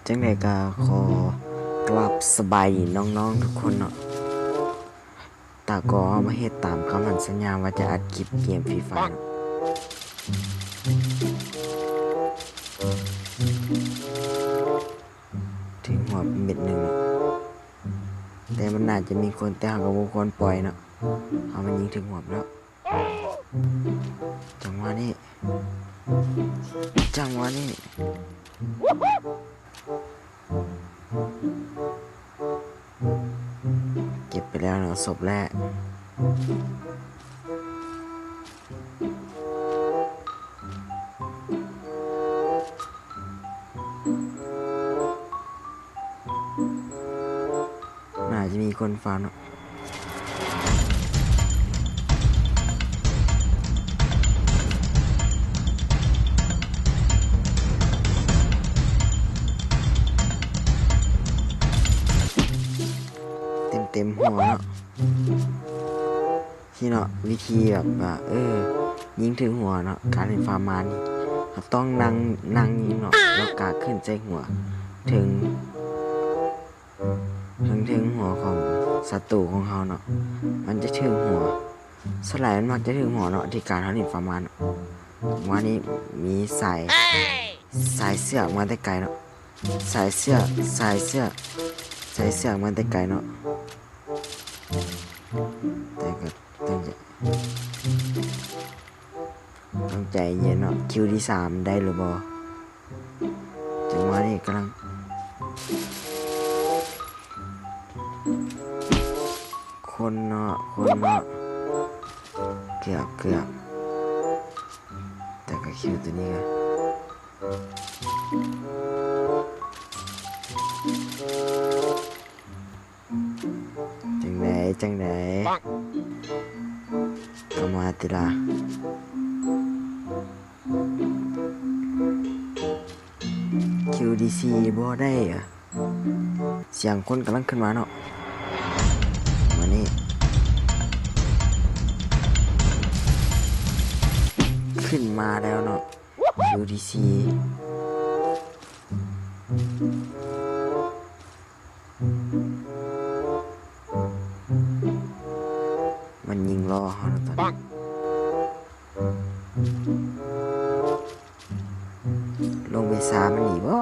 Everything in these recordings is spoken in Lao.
ຈັ່ງໃດກໍຂໍກາບສະບາຍດີນ້ອງໆທຸກຄົນເນາະ. ຕາກໍເຮົາມາເຮັດຕາມຄຳໝັ້ນສັນຍາວ່າຈະອັດຄລິບເກມຟຣີຟາຍເນາະ. ຖືກຫົວເມັດໜຶ່ງເນາະ ແຕ່ມັນໜ້າຈະມີຄົນ ແຕ່ເຮົາກໍບໍ່ຄວນປ່ອຍເນາະ. ເຮົາມາຍິງຖືກຫົວແລ້ວ. ຈັງຫວະນີ້ ຈັງຫວະນີ້ ເກັບໄປແລ້ວເນາະ ສົບແລກ. ໜ້າຈະມີຄົນຟາມເນາະ. ເຕັມໆຫົວເນາະ. ທີ່ເນາະ ວິທີແບບວ່າ ເອີ ຍິງຖືກຫົວເນາະ ການເປັນຟາມມານີ້ ເຮົາຕ້ອງນັ່ງ ນັ່ງຍິງເນາະ ແລ້ວກະຂຶ້ນໃສ່ຫົວ ເທິງ ເທິງ ເທິງຫົວຂອງສັດຕູຂອງເຮົາເນາະ ມັນຈະຖືກຫົວ. ສ່ວນຫຼາຍມັນມັກຈະຖືກຫົວເນາະ ທີ່ການເຮົາຫຼິ້ນຟາມມາເນາະ. ວ່ານີ້ມີສາຍ ສາຍເຊືອກມາແຕ່ໄກເນາະ ສາຍເຊືອກ ສາຍເຊືອກ ສາຍເຊືອກມາແຕ່ໄກເນາະ. ແຕ່ກໍຕ້ອງໃຈ ຕ້ອງໃຈເຢັນເນາະ. ຄິວທີສາມໄດ້ຫຼືບໍ່? ຈັງຫວະນີ້ກຳລັງ ຄົນເນາະ ຄົນເນາະ ເກືອບ ເກືອບ ແຕ່ກໍຄິວຕົວນີ້ກໍ ຈັ່ງໃດ ຈັ່ງໃດ ກໍມາຕິລະ. ຄິວດີຊີບໍ່ໄດ້ ສຽງຄົນກຳລັງຂຶ້ນມາເນາະ. ມານີ້ ຂຶ້ນມາແລ້ວເນາະ ຄິວດີຊີ. ມັນຍິງລໍເຮົາແລ້ວຕອນນີ້ ລົງໄປຊາມັນນີ້ບໍ?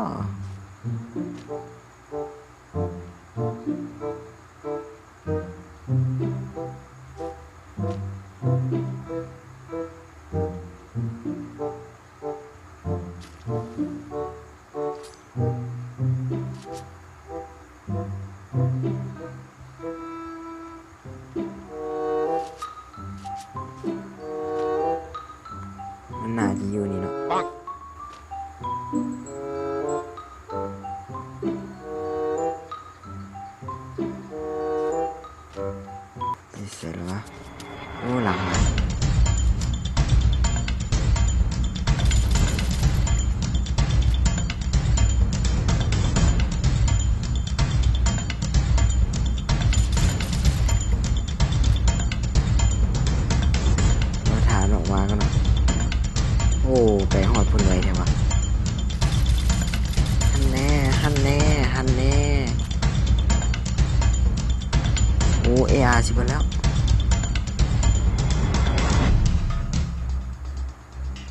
ມັນໜ້າຈະຢູ່ນີ້ເນາະ. ໄປໃສແລ້ວວະ? ໂອ້ ຫຼັງມາ ມາຖ້າອອກມາກ່ອນເນາະ. ໂອ້ ໄປຮອດພຸ້ນໄວແທ້ວະ. ຫັ້ນແນ່ ຫັ້ນແນ່ ຫັ້ນແນ່. ໂອ້ ເອອາຊິເບິດແລ້ວ.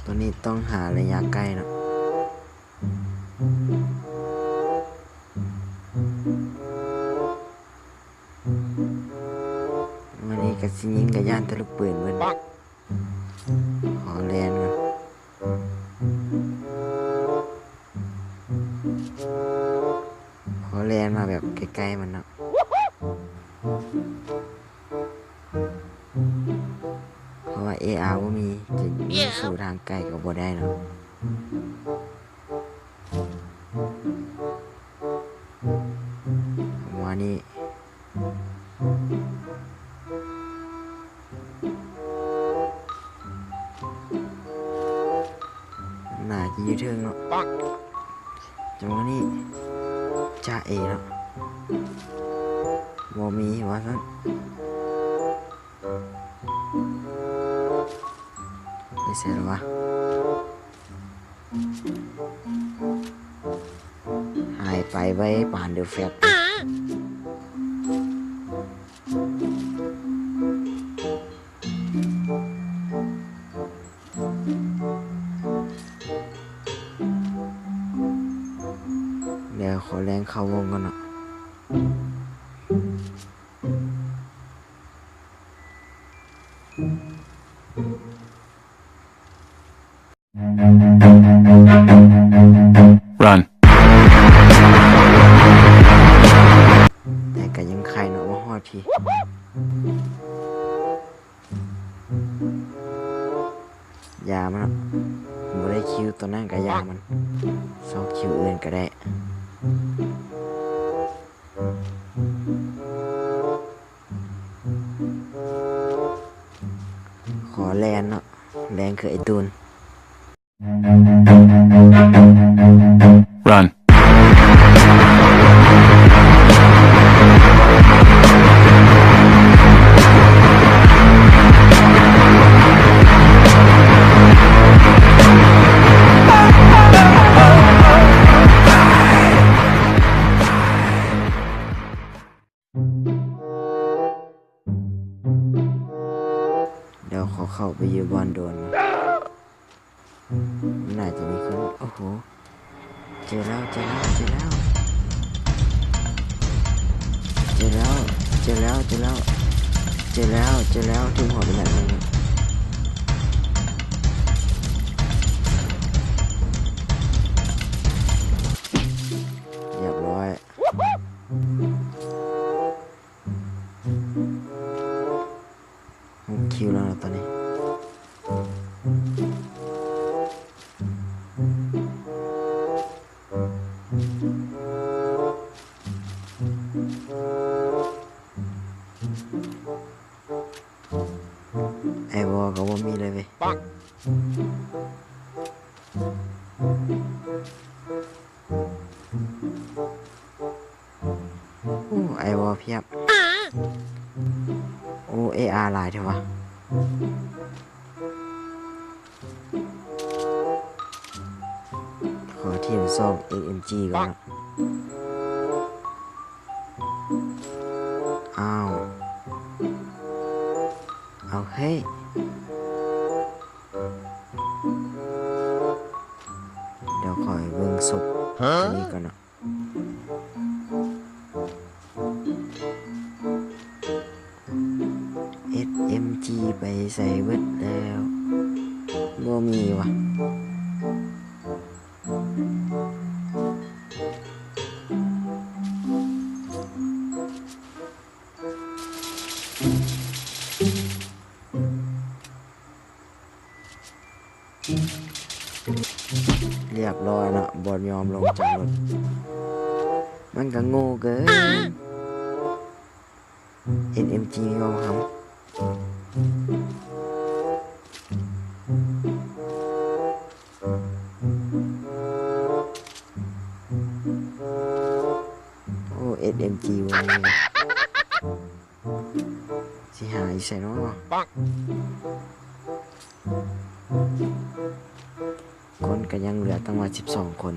ຕົວນີ້ຕ້ອງຫາໄລຍະໃກ້ເນາະ. ມື້ນີ້ກໍຊິຍິງກໍຢ້ານແຕ່ລູກປືນເບິດ. ຂໍແລ່ນກ່ອນ ຂໍແລ່ນມາແບບໃກ້ໆມັນເນາະ. ເພາະວ່າເອອາບໍ່ມີ ຈະຍິງສູ້ທາງໄກກໍບໍ່ໄດ້ເນາະ. ຈັງຫວະນີ້ ໜ້າຈະຢູ່ເທິງເນາະ. ຈັງຫວະນີ້ ຈາເອເນາະ ບໍ່ມີວ່າຊັ້ນ. ໄປໃສແລ້ວວະ? ຫາຍ ໄວປານເດີແຟດ. ດຽວຂໍແລ່ນເຂົ້າວົງກ່ອນເນາະ. Run. ແຕ່ກໍຍັງໄຄເນາະ ມາຮອດພີ້. ຢາມັນເນາະ ບໍ່ໄດ້ຄິວຕົວນັ້ນກໍຢ່າມັນ ຊອກຄິວອື່ນກໍໄດ້. ຂໍແລ່ນເນາະ ແລ່ນຄືໄອ້ຕູນ. Run. ດຽວຂໍເຂົ້າໄປຢູ່ບ່ອນໂດນ ມັນໜ້າຈະມີຄົນ. ໂອ້ໂຫ ເຈີແລ້ວ ເຈີແລ້ວ ເຈີແລ້ວ ເຈີແລ້ວ ເຈີແລ້ວ ເຈີແລ້ວ ເຈີແລ້ວ ເຈີແລ້ວ ຖືກຫົວໄປນັດໜຶ່ງ. ຮຽບຮ້ອຍ. ຫົກຄິວແລ້ວເນາະຕອນນີ້. ໄອວໍກໍບໍ່ມີເລີຍເວີຍ. ໂອ້ ໄອວໍພຽບ. ໂອ້ ເອອາຫຼາຍແທ້ວະ. ຂໍທີມຊອກເອັສເອັມຈີກ່ອນເນາະ. ອ້າວ ເອົາເຮີ້ຍ. ດຽວຂໍເບິ່ງສົບ ຮະ ອັນນີ້ກ່ອນເນາະ. ເອັສເອັມຈີໄປໃສເບິດແລ້ວ? ບໍ່ມີຫວາ. ຮຽບຮ້ອຍເນາະ ບໍ່ຍອມລົງຈາກລົດ. ມັນກໍໂງ່ເກີນ. ເອັສເອັມຈີງອມຫຳ. ໂອ້ ເອັສເອັມຈີບໍ່ມີ. ຊິຫາຢູ່ໃສເນາະ? ຄົນກໍຍັງເຫຼືອຕັ້ງວ່າສິບສອງຄົນ.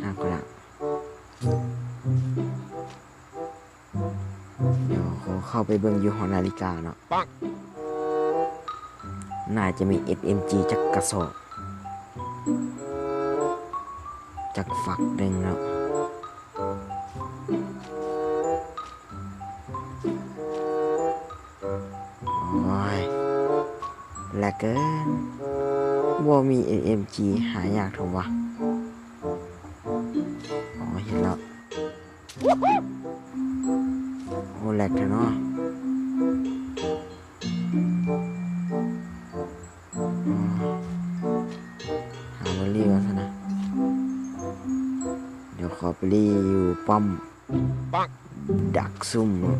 ຫາກໍລະ ດຽວຂໍເຂົ້າໄປເບິ່ງຢູ່ຫໍນາລິກາເນາະ. ໜ້າຈະມີເອັສເອັມຈີຈັກກະສອບ ຈັກຝັກໜຶ່ງເນາະ. ໂອ້ຍ ແລກເກີນ. ບໍ່ມີເອັສເອັມຈີ ຫາຍາກເຖາະວະ. ອໍ ເຫັນແລ້ວ. ໂອ້ ແລັກແທ້ເນາະ. ຫາມາລີກ່ອນຊັ້ນນະ. ດຽວຂໍໄປລີຢູ່ປ້ອມດັກຊຸ່ມເນາະ.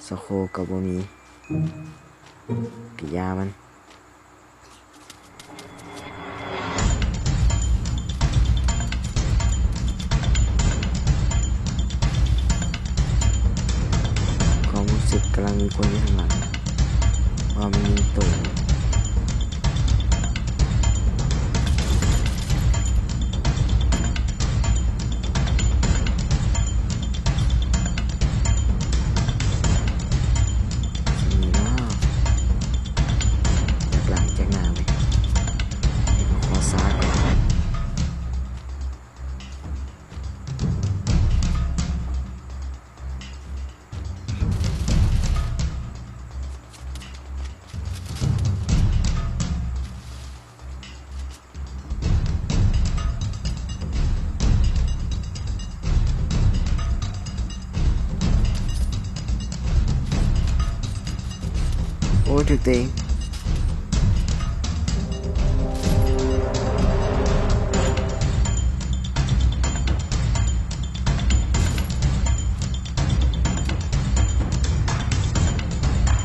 ສະໂຄກກໍບໍ່ມີ ກະຢ່າມັນ. ຄວາມຮູ້ສຶກກຳລັງມີຄົນຢູ່ທາງຫຼັງ ວ່າມັນຍິງໂຕ. ໂອ້ ຖືກເຕະ.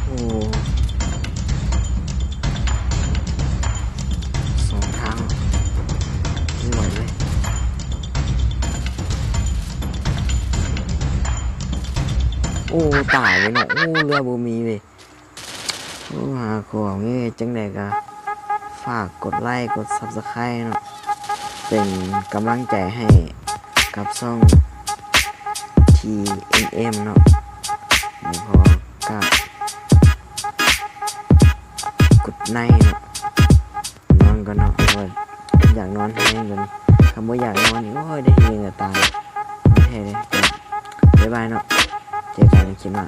ໂອ້ ສອງທາງ ບໍ່ໄຫວເລີຍ. ໂອ້ ຕາຍເລີຍເນາະ. ໂອ້ ເລືອດບໍ່ມີເວີຍ. ໂອ້ ຫາຂອງເອີຍ. ຈັ່ງໃດກໍຝາກກົດໄລກົດ Subscribe ເນາະ ເປັນກຳລັງໃຈໃຫ້ກັບຊ່ອງ ທີເອັມເອັມ ເນາະ. ແລ້ວກໍກະ Good night ເນາະ. ນອນກ່ອນເນາະ ເພາະວ່າຢາກນອນແຮງເດ. ຄັນບໍ່ຢາກນອນນີ້ ໂອ້ຍ ໄດ້ເຮງກະຕາຍ. ນອນແທ້ເດ້. ບາຍບາຍເນາະ. ເຈີກັນໃນຄລິບໜ້າ.